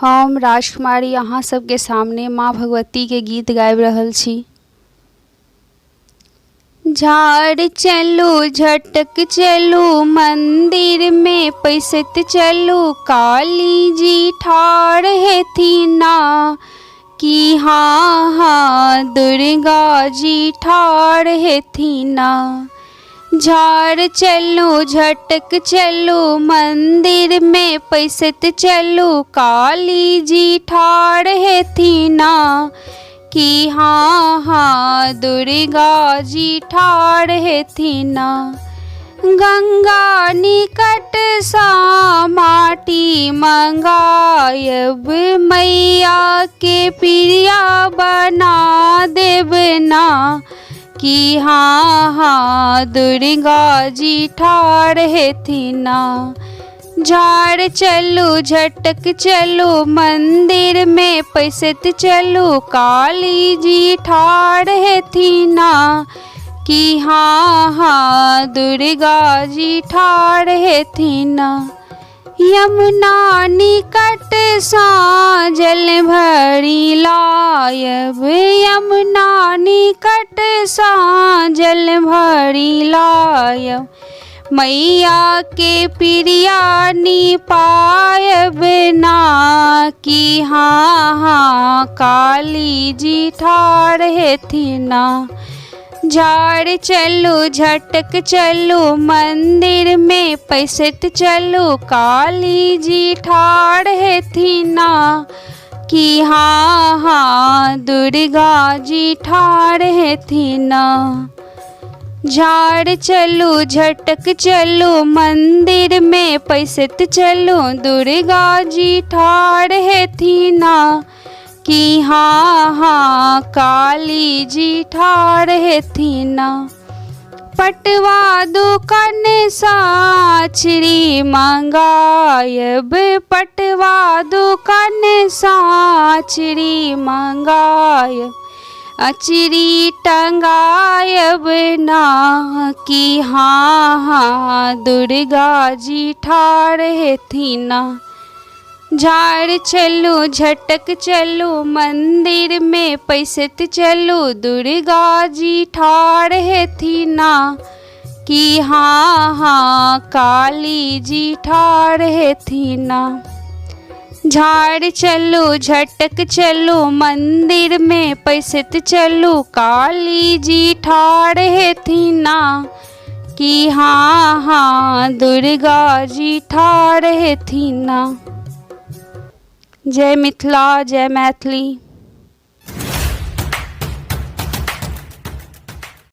हम राजकुमारी अहाँ सबके सामने माँ भगवतीके गीत गाबि रहल छी। झाड़ चलू झटक चलू मन्दिरमे पैसैत चलू काली जी ठाढ़ हेथिन कि हाँ हाँ दुर्गा जी ठाढ़ हेथिन। झाड़ चलू झटक चलू मन्दिरमे पैसैत चलू काली जी ठाढ़ हेथिन कि हाँ हाँ दुर्गा जी ठाढ़ हेथिन। गंगा निकटसँ माटी मँगायब मैयाके प्रिया बना देब ना कि हाँ हाँ दुर्गा जी ठाढ़ हेथिन। झाड़ चलू झटक चलू मन्दिरमे पैसैत चलू काली जी ठाढ़ हेथिन कि हाँ हाँ दुर्गा जी ठाढ़ हेथिन। यमुना निकटसँ जल भरि लायब यमुना निकटसँ जल भरि लायब मैयाके प्रिया निपायब ना कि हाँ हाँ काली जी ठाढ़ हेथिन। झाड़ चलू झटक चलू मन्दिरमे पैसैत चलू काली जी ठाढ़ हेथिन कि हाँ हाँ दुर्गा जी ठाढ़ हेथिन। झाड़ चलू झटक चलू मन्दिरमे पैसैत चलू दुर्गा जी ठाढ़ हेथिन कि हाँ हाँ काली जी ठाढ़ हेथिन। पटवा दुकानसँ अचरी मँगायब पटवा दुकानसँ अचरी मँगायब अचरी टँगायब ना कि हाँ हाँ दुर्गा जी ठाढ़ हेथिन। झाड़ चलू झटक चलू मन्दिरमे पैसैत चलू दुर्गा जी ठाढ़ हेथिन कि हाँ हाँ काली जी ठाढ़ हेथिन। झाड़ चलू झटक चलू मन्दिरमे पैसैत चलू काली जी ठाढ़ हेथिन कि हाँ हाँ दुर्गा जी ठाढ़ हेथिन। जय मिथिला जय मैथिली।